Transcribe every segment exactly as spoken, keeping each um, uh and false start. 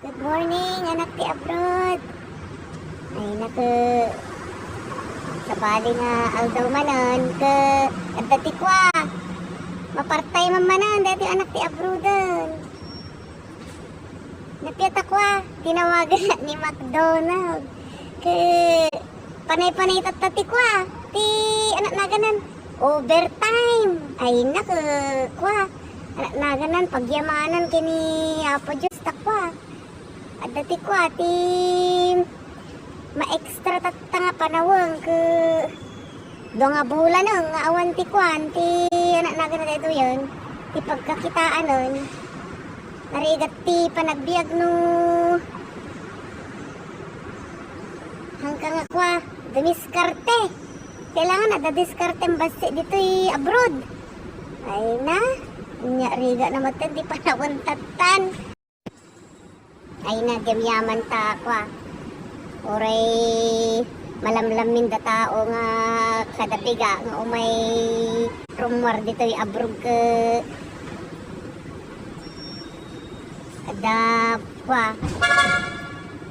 Good morning, anak ti abroad. Ay, naku, sabali nga aldaw manen, ket adda ti kua. Mapartay man manen, daytoy anak ti abroaden. Nappiat a kua, tinawagan ni McDonald. Ket panay-panay tatta ti kua, ti anak naganan, overtime. Ay, naku, kua. Anak naganan, pagyamanan ken ni Apo Dios ta kua. Adda ti kua, ti ma-extra tatta nga panawen, ket dua nga bulanen nga awan ti kuan, ti anak naganan daytoyen, ti pagkakitaanen. Narigat ti panagbiag no hangka nga kua, dumiskarte. Kailangan adda diskarte bassit ditoy abroad. Ay na, nya rigat na maten ti panawen tattan. Ay na, gamiaman ta kua. Uray malamlamin da tao nga kada piga nga umay rummuar ditoy abroad ket adda kua,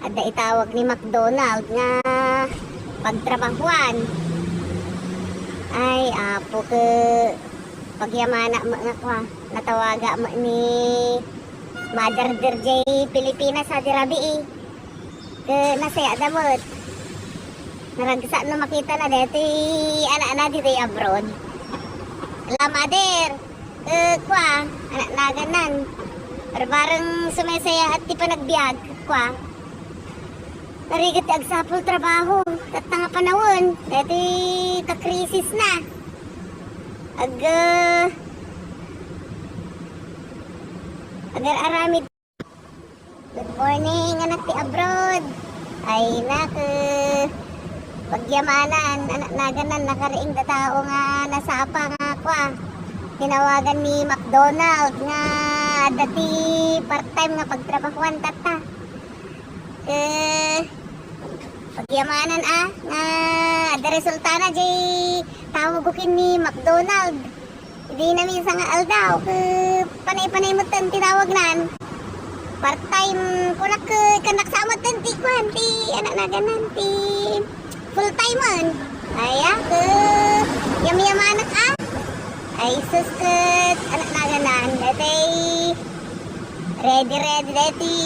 adda itawag ni McDonald nga pagtrabahuan. Ay, Apo, ket pagyamana met nga kua, natawaga met ni Mother Dirjay Pilipinas, sa di rabii. Ket nasayaat da met. Naragsak no makita na daytoy anak na ditoy abroad. Ala, Mother, ket kua, anak naganan. Barbareng sumesayaat ti panagbiag, kua. Narigat ti agsapul trabaho, tatta nga panawen, daytoy kakrisis na. Ag-, ah, agar-aramid. Good morning, anak ti abroad. Ay, naku, pagyamanan, anak naganan, nakariing da tao nga nasapa nga kua. Tinawagan ni McDonald nga adda ti part-time nga pagtrabahuan tatta. Eh, pagyamanan a, nga adda resultana jay tawag ko ken ni McDonald. Idi naminsan nga aldaw, ket panay-panay met ti tawagnan. Part-time, kunak, ket kannak sa met ti kuan, ti anak naganan, ti full-time-en. Ay, a, ket yamyamanak a. Ay, sus, ket anak naganan, daytoy ready, ready, daytoy,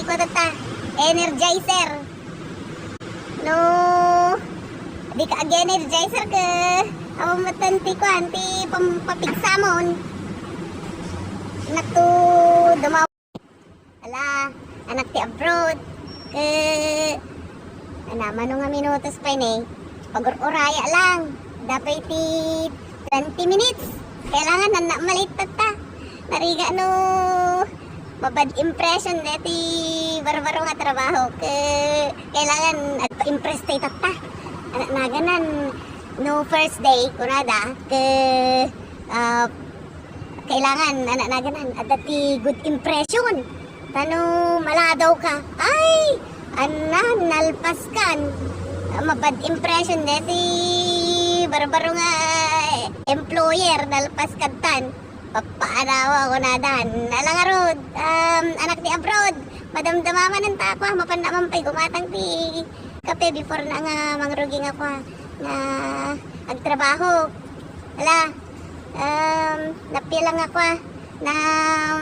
kuan tatta, energizer. No, di ka ag-energizer ket awan met ti kuan, ti pampapigsamon. Nakto, dumaw. Ala, anak ti abroad. Ket, ana, mano nga minutos pay ne? Pagur-uraya lang. Dapay ti twenty minutes. Kailangan nan na malate tatta. Narigat no mabad impression deti barbaro nga trabaho. Ke-, kailangan agpa-impress tayo tatta. Anak naganan, no first day, kunada, ke, ah, kailangan, anak naganan, adda ti good impression. Ta no maladaw ka, ay, anna, nalpas kan. Mabad impression deti barbaro nga employer, nalpas kadtan. Papaanawa ko nadan. Ala ngarud, um, anak ti abroad, madamdama manen ta ako, ah, mapan naman pa'y gumatang ti kape before na nga mangrugi nga ako, ah, nga agtrabaho. Ala, um, napia lang ako, ah, na, um,